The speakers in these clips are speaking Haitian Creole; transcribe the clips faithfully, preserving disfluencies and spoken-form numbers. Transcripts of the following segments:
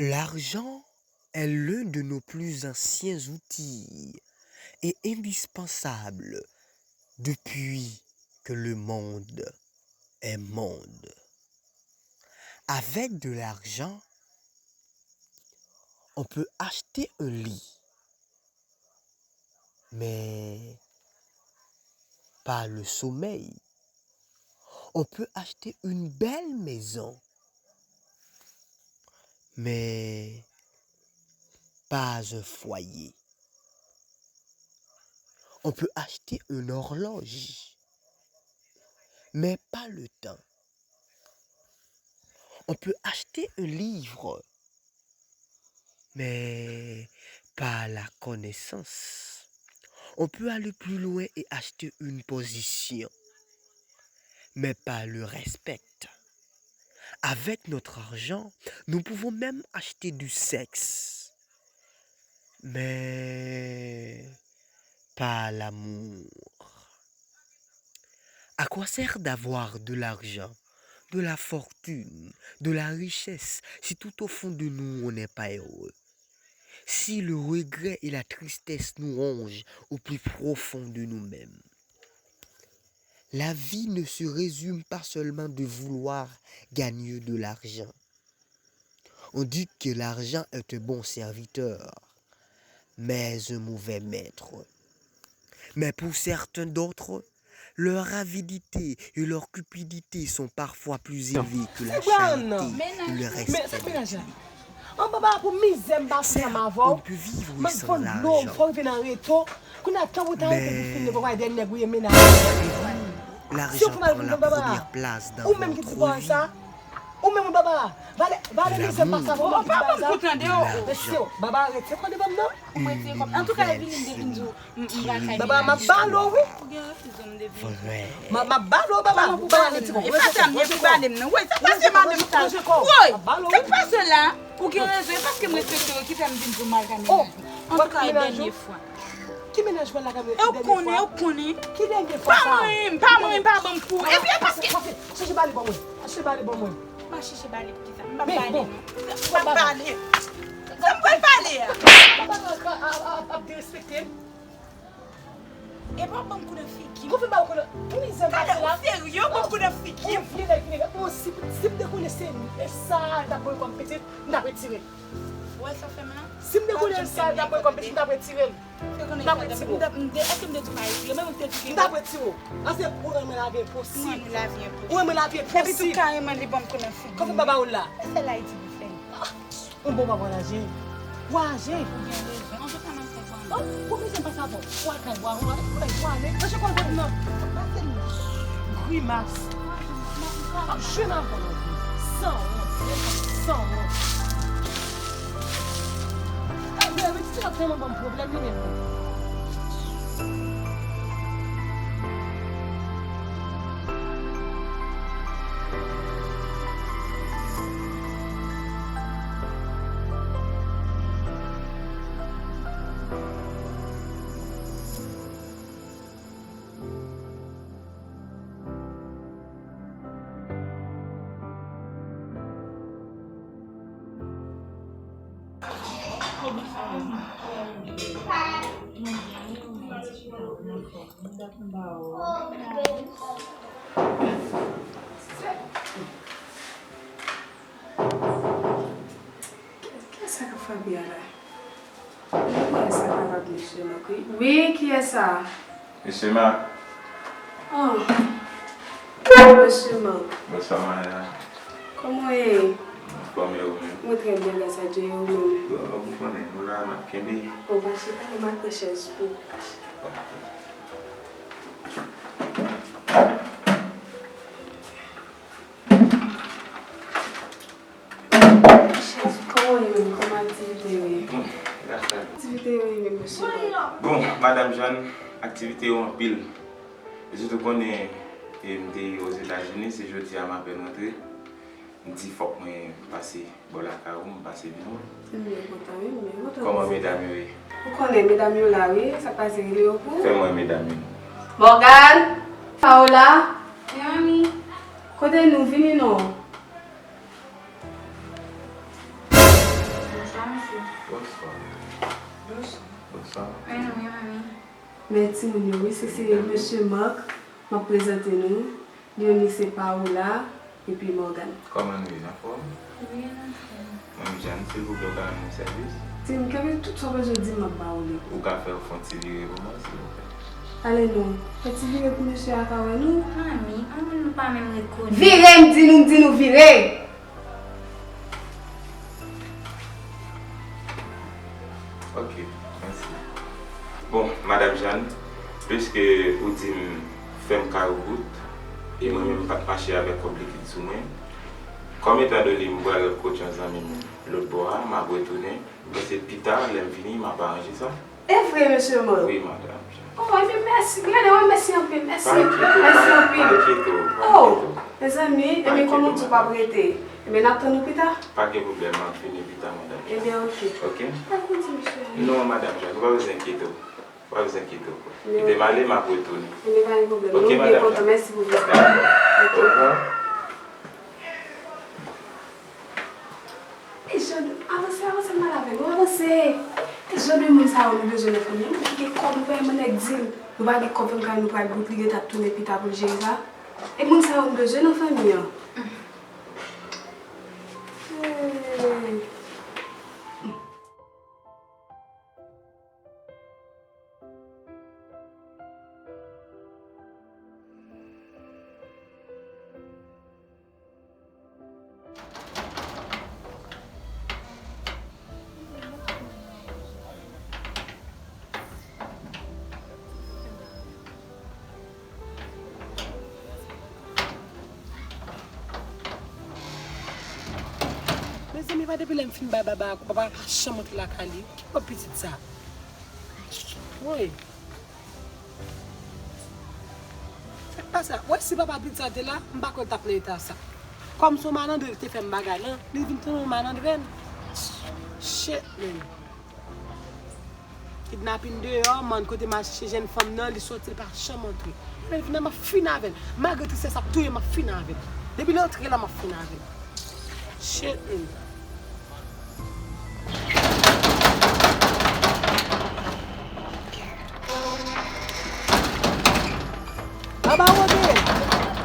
L'argent est l'un de nos plus anciens outils et indispensables depuis que le monde est monde. Avec de l'argent, on peut acheter un lit, mais pas le sommeil. On peut acheter une belle maison, mais pas un foyer. On peut acheter une horloge, mais pas le temps. On peut acheter un livre, mais pas la connaissance. On peut aller plus loin et acheter une position, mais pas le respect. Avec notre argent, nous pouvons même acheter du sexe, mais pas l'amour. À quoi sert d'avoir de l'argent, de la fortune, de la richesse, si tout au fond de nous on n'est pas heureux? Si le regret et la tristesse nous rongent au plus profond de nous-mêmes? La vie ne se résume pas seulement de vouloir gagner de l'argent. On dit que l'argent est un bon serviteur, mais un mauvais maître. Mais pour certains d'autres, leur avidité et leur cupidité sont parfois plus élevées que la charité et le respect de Dieu. An baba pou mizè m pase ansanm avè w. Mwen k vann dlo, fò rive nan reto. Kounye a tan pou tan rete pou fin, pou pral dènye nèg ou ye mennaj. Si w fè mal pou mwen baba, ou menm ki di pou sa. Ou menm ou baba, vale, vale mizè m pase avè w, ou pa konn kout nan de yo. Mesye, baba, rete kò devan m non. Antouka, e vini m te vin di w. M, m pral kay mennaj. Baba, m ap bale w wi. Ou gen refize m depi. M ap, m ap bale w, baba. Ou pa ale ti kò. E pa sa m ye pou bale m nan. Woy, sa k pase madanm sa? Woy, sa k pase la? Ou gen rezon, e paske m respekte w ki fè m vin di w m al kay mennaj mwen. Antouka, e dènye fwa. Ki mennaj mwen la kay mennaj dènye fwa? E w konnen, e w konnen. Ki dènye fwa sa? Pa manyen m, pa manyen m, pa ban m kou. Epi e paske. Chèche bale ban mwen. Chèche bale ban mwen. M pa chèche bale pou kisa? M p ap bale non. M p ap bale. Sa m pral bale a? Baba ap derespekte m. E pa ban m kou nan figi m. Kou fè ba w kou nan. Pou mizè m pase la. Ou serye? Ban m kou nan figi m. Ou vye nèg vye nèg. Bon, si, si m te konnen se sa l t ap voye kòm pitit, m t ap retire l. Ou wè sa w fè m la? Si m te konnen se sa l t ap voye kòm pitit, m t ap retire l. M t ap retire w. M t ap, m te, èske m te di w pa retire? Mwen menm m te di ke m t ap retire w. Paske ou renmen lavi enposib. Ou renmen lavi enposib. Ou renmen lavi enposib. Epi tou kareman li ban m kou nan figi m. Kòman baba ou la? Mesye la e di pou fè. Yon bon papa w aje. W aje. Ou gen rezon. Antouka, m ap fè pou mwen. Pou mizè m pase avè w. W al kay bwa, w al, w al, w ale. Manje kòl bwa nan. Pase l. Grimas. M ap jwenn avè w nan vi. Sanwont. Sanwont. Sa vre wi, ti ap tèlman ban m pwoblèm li menm. Kiyès sa k ap frape a la? Mwen kwè sa kapab mesye Mak wi. Wi, kiyès sa? Mesye Mak. Oh. Mesye Mak. Bonswa, Maya. Kòman w ye? Anfòm, e ou menm? Mwen trè byen, gras a Dye, e ou menm? Bon, ou konnen, nou la, n ap kenbe. Bon, pa chita, m ap pran chèz pou ou. Ok. Chèz, kòman w ye menm? Kòman aktivite yo ye? Bon, gras a Dye. Aktivite yo ye menm, mesye? Bon, Madanm Jàn, aktivite yo anpil. Mesye tou konnen, e, m te Ozetazini, se jodi a m apèn rantre. M di fòk mwen pase bò lakay ou, m pase vin wè w. M byen kontan wi, m byen kontan. Kòman medam yo ye? Ou konnen medam yo la wi, sa k pase, rele yo pou ou. Fè m wè medam yo. Mògàn! Paola! Wi, manmi. Kote nou? Vini non. Bonswa. Bonswa. Bonswa. Mwen, mwen, mwen. Men timoun yo, wi, se, se mesye Marc, m ap prezante nou. Li menm, li se Paola, epi Morgan. Kòman nou ye, n anfòm? Wi, n anfòm. Mwen, Jeanne, silvouplè, ou ka rann mwen sèvis? Di m, kenbe tout sa w bezwen di m, m ap ba ou li. Ou ka fè yon ti vire pou mwen, silvouplè? Ale non, fè ti vire pou mesye a ka wè nou. Manmi, an moun nou pa menm rekonèt. Vire, m di nou, m di nou, vire! Ok, mèsi. Bon, Madanm Jeanne, piske ou di m fè m kawoubout, e mwen menm m pa t mache avèk kòb likid sou mwen, kòm etandone m pral kot yon zanmi m lòt bò a, m ap retounen, men se pita, lè m vini, m ap aranje sa. E vre, mesye Mòl? Wi, Madanm Jeanne. Oh, ebyen, mèsi. Gade, wi, mèsi anpil, mèsi. Pa enkyete w, mèsi anpil. Pa enkyete w, pa enkyete w. Oh, mezanmi, ebyen, kòman w di w p ap rete? Ebyen, n ap tann ou pita. Pa gen pwoblèm, m ap vini pita, madanm. Ebyen, oke. Oke? Pa koute, mesye. Non, Madanm Jeanne, ou pa bezwen enkyete w. Ou pa bezwen enkyete w. Kite m ale, m ap retounen. Ebyen, pa gen pwoblèm. Oke, madanm. Mwen byen kontan, mèsi pou vizit la. Dakò. Oke. Orevwa. E jan de, avanse, avanse, m pale avè nou, avanse. E jan de moun sa yo nou bezwen nan fanmi an, moun ki gen kòb, nou pa menm nèg di l, nou pa gen kòb, fè m kay nou pral bout, li gentan ap tounen pita pou l jere sa. E moun sa yo nou bezwen nan fanmi an. Hey. Mezanmi, pa depi lè m fin bay baba a kou, baba a pa janm antre lakay li. Ki pòv pitit sa? Woy. Sa k pase a? Wè, si papa pitit sa te la, m pa kwè l t ap nan eta sa. Kòm se yon malandren ki te fè m bagay lan, li vin tounen yon malandren. Shit, man. Kidnapin deyò, man, kote m al chèche jèn fanm nan, li soti, li pa janm antre. Lè l vin la, m ap fin avè l. Malgre tristès ap touye m, m ap fin avè l. Depi l antre la, m ap fin avè l. Shit, man. Baba Wode!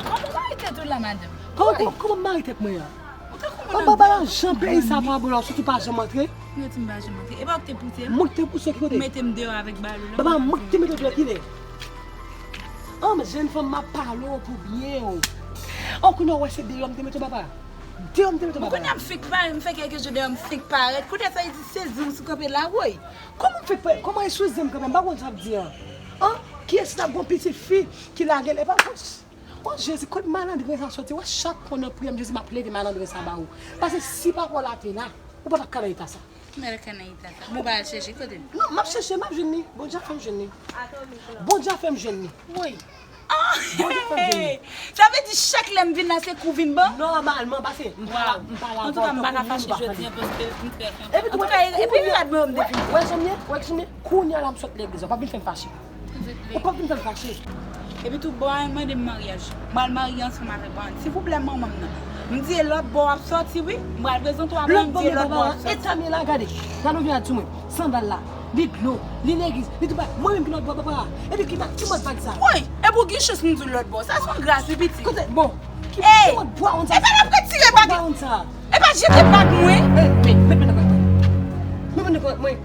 Kòman w mare tèt ou la, madanm? Kòman, kòman, kòman m mare tèt mwen an? Ou te konprann. Baba, baba, jan peyi sa pa bon la, ou soti pa janm antre. Mwen di m pa janm antre. E pa ou ki te pouse m? Mwen ki te pouse w ki kote? Ou mete m deyò avèk balou la. Baba, mwen ki te mete w deyò kilè? An, jèn fanm, m ap pale w pou byen w. An, kounye a w wè se deyò m te mete w, baba. Deyò m te mete w, baba. Bon, kounye a m fenk pare, m fè kèlke jou deyò m fenk parèt. Kounye a sa vle di se zen m sou kanpe la, woy. Kòman m fenk pare? Kòman e sou zen m kanpe? M pa konn sa m ap di an. An? Kiyès la gon pitit fi ki lage l? E pa fòs. O Jezi, kot malandren sa soti? Wè chak fwa nan priyè m, Jezi, m ap leve malandren sa ba ou. Paske si papa w la te la, ou pa t ap ka nan eta sa. Mwen ka nan eta sa. Bon, w pa al chèche kote l? Non, m ap chèche, m ap jwenn li. Bondye ap fè m jwenn li. Bondye ap fè m jwenn li. Woy. Bondye ap fè m jwenn li. Sa vle di chak lè m vin la, se kou w vin ban? Nòmalman, paske m pa la, m pa la. Antouka, m pa ka fache jodi a paske m trè kontan. Antouka, epi rad mwen yo m te vin. Wè jan m ye? Wè jan m ye? Kounye a la m sot legliz la, w p ap vin fè m fache. Ou p ap vin fè m fache. Epi tou, bò a mande m maryaj. M pral marye ansanm avèk bò a. Silvouplè, manman m nan. M di e lòt bò w ap sòti, wi. M pral prezante w avè l, m di e lòt bò w ap sòti. Lòt bò, baba, eta m ye la, gade. Gade w vin ap di mwen. Sandal la, li dlo, li legiz, li tout bagay. Mwen menm ki lòt bò, baba. Epi ki, ki mòd bag sa? Woy, epi w gen chans m di w lòt bò. Sa se yon gras, wi, pitit. Kote, bon. Ki, ki mòd bwa yon sa? Epa n ap retire bag. Bwa yon sa. Epa jete bag mwen. Ey, men, men, men, men, men. Men, men, men, men.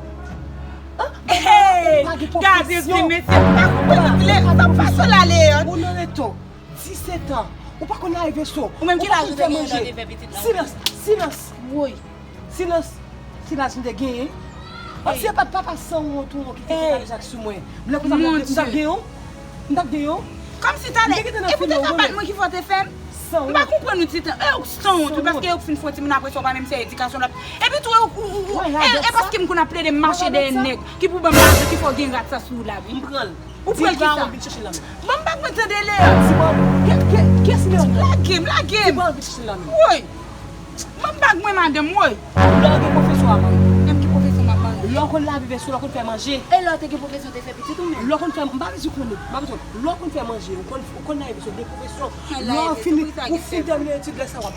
Hey, gade vye mesye, m pa konprann lè sa fason l ale an. Ou nan leto, disèt an, ou pa konn lave veso, ou pa konn fè manje. Silans, silans. Woy. Silans. Silans m te genyen. An, si e pa t papa sanwont ou ki te fè kalejak sou mwen, m lè konsa m t ap genyen w. M t ap genyen w. Kòmsi talè, e poutèt sa pa t mwen ki fè w te fè m? M pa konprann ou ti tan. E ou k sanwont wi, paske ou k fin fè yon timoun apre sa ou pa menm fè edikasyon l ap. Epi tou, e ou, ou, ou, e, e paske m konn ap plede mache dèyè nèg ki pou ban m lajan ki fè w gen rat sa sou ou la wi. M pran l. Ou pran l kisa? Bon, m pa konn tande Leon. Di ba, kiyès Leon? Lage m, lage m. Di ba ou vin chèche l la menm. Woy. Ban m bag mwen, madanm, woy. Lè w gen pwofesyon w ap mare. Menm ki pwofesyon m ap mare? Lè w konn lave veso, lè w konn fè manje. E lè w te gen pwofesyon, w te fè pitit ou menm? Lè w konn fè, m pa bezwen konnen, m pa bezwen. Lè w konn fè manje, ou konn, ou konn lave veso, gen pwofesyon. Lè w fini, ou fin tèmine etid, lè sa w ap.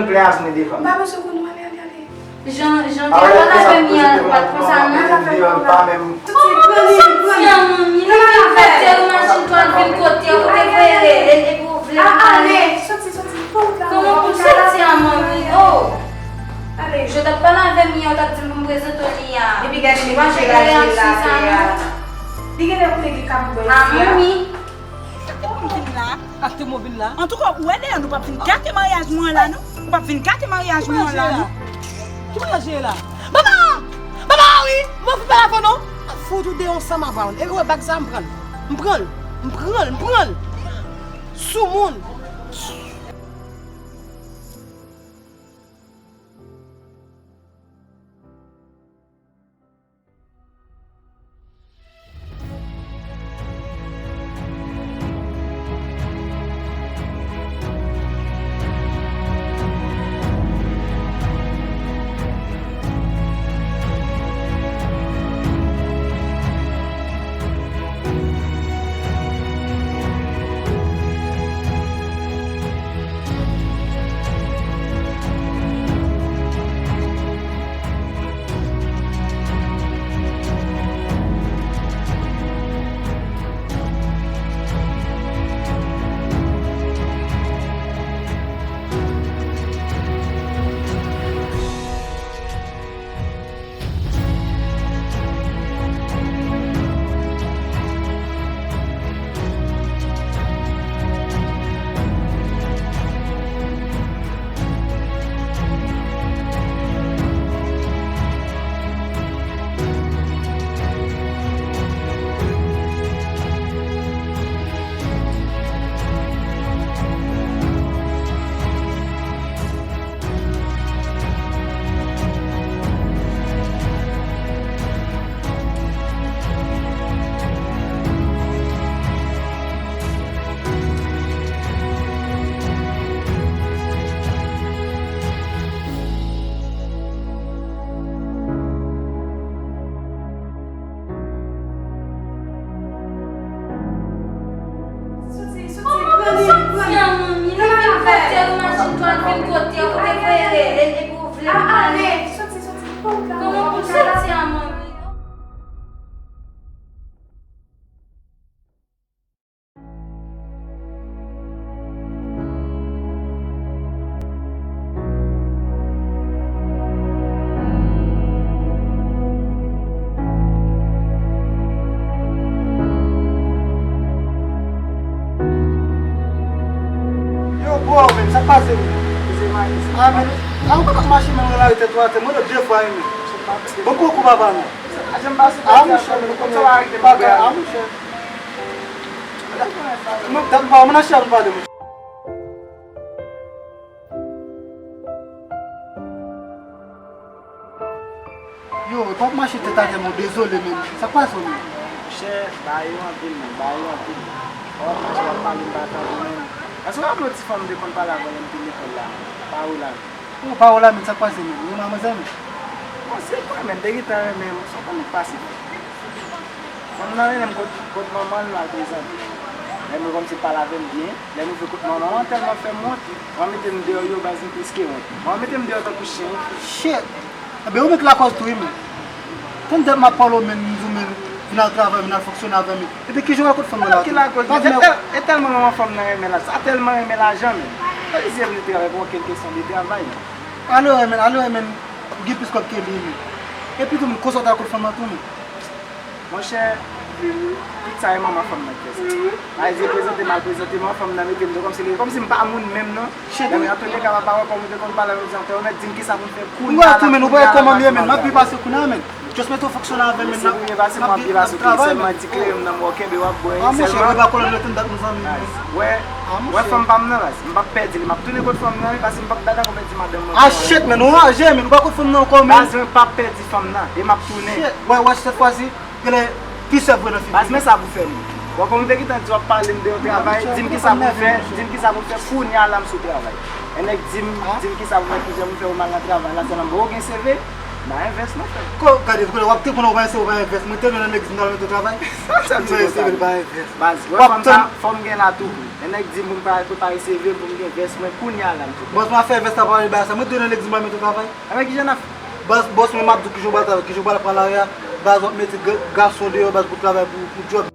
Jan l plen a mwen devan. M pa bezwen konn nou, ale, ale, ale. Jan, jan te pale avè m yè a, pa t konsa non. Soti a, manmi, li vin kote w, imajine twa, l vin kote w, ou te vle rele, epi ou vle pale. Kòman pou soti a, manmi? Oh! Jan w t ap pale avè m yè, ou t ap di m pou m prezante w li a. Epi gade, li pa jere reyaksyon sa non. Li genlè koule gen kabrit isi a. A, manmi. Ou vin la. Ak te mwen vin la. Antouka, ou wè deyò, nou p ap vin gate maryaj mwen an la, non. Ou p ap vin gate maryaj mwen an la, non. Ki maryaj ye la? Baba! Baba, wi! Mwen fè pa lavan, non. Fout ou deyò ansanm avè w. E ou wè bag sa, m pran l. M pran l. M pran l. M pran l. Soumoun. Soti, soti, pran li, pran li. Soti a, manmi, li vin kote w, imajine twa, l vin kote w, ou te vle rele, epi ou vle pale. Soti, soti, pran li. Kòman pou soti a, manmi? Yo, bro, men, sa k pase, men? Ah, men, la, ou pa ka mache, men, nan lari tèt ou atè, mwen, de fwa, men. Bon, koukou, papa, non. Ah, monchè, men, nou konnen bagay, ah, monchè. Mwen, dat m pa, mwen nan chita pou pale, mwen. Yo, w ap mache tèt atè, mwen, dezole, men. Sa k pase w, men? Monchè, bagay yo anpil, men, bagay yo anpil. W ap mache, w ap pale, m pa tande, men. Èske w raple yon ti fanm m te konn pale avè l lè m te lekòl la, men? Paola, men. O, Paola, men, sa k pase, men? Ou renmen manzè, men? Bon, se vre, men, m te gentan renmen, men, sa w konnen k pase, men. Fanm nan renmen m kot, kot manman l, m al prezante. Lè m wè kòmsi l pale avè m byen, lè m rive kot manman, manman tèlman fè m wont, manman mete m deyò yo, baz, m plis ke wont. Manman mete m deyò tankou chen. Shit! Enben, ou menm ki lakòz tou, wi, men. Tann dat m ap pale w, men, m di w, men, vin al travay, vin al fonksyone avè m. Epi kijan w al kot fanm nan la tou? Ki lakòz? Baz, men, e tèl-, e tèlman manman fanm nan renmen l, sa tèlman renmen lajan, men. Sa vle di se vle travay pou okenn kesyon de travay, non. Alò, men, alò, men, ou gen plis kòb ke li, men. Epi tou, men, konsa w t al kot fanm nan tou, men. Monchè, tout sa e manman fanm nan ki fè sa. Sa vle di, prezante m al prezante manman fanm nan, mete m deyò kòmsi, kòmsi m pa moun menm, non. Shit, men, antouka, papa, wè kòman w te konn pale avè m, ou mèt di m kisa pou m fè kounye a la, kounye a la, m ap travay. Ou wè tou, men, ou pa pi pase kounye a, men. Just mete w fonksyone avè m, men, n ap, n ap, n ap travay, men. Sèlman di kleren m nan men w, kenbe, w ap bwè, sèlman. A, monchè, e pa kolòn yo te dat, mezanmi, men. Wè, wè fanm pa m nan, baz. M p ap pèdi li, m ap tounen kot fanm nan, wi, paske m p ap dakò pèdi madanm mwen. A, shit, men, ou raje, men, ou pa kot fanm nan ankò, men. Baz, mwen p ap pèdi fanm nan, e m ap tounen. Shit, wè, wè, sèt fwa si, genlè, pi sèv vre nan figi. Baz, men sa pou fè, men. Bon, kòm m te gentan di w ap pale m de yon travay, di m kisa pou m fè, di m kisa pou m fè, kounye a la m sou travay. Yon nèg di m, di m kisa pou m fè, kijan pou m fè pou m al nan travay la, sèlman m poko gen C V, m pa gen vès non, frè. Ko, gade, w ap te konnen w pa gen C V, w pa gen vès. Mwen te renmen lè nèg di m nan mete w travay. Sa m di konsa. Baz, wè fanm sa, fò m gen la tou. Yon nèg di m pou m prepare C V, pou m gen vès mwen, kounye a la m sou travay. Bòs mwen fè vès la, pa bay sa. Mwen te renmen nèg di m pa mete w travay. Avèk kijan n ap fè? Baz, bòs mwen, m ap di w kijan w pral travay, kijan w pral pran lari a. Baz, w ap mete ga-, gason deyò, baz, pou travay, pou, pou djòb.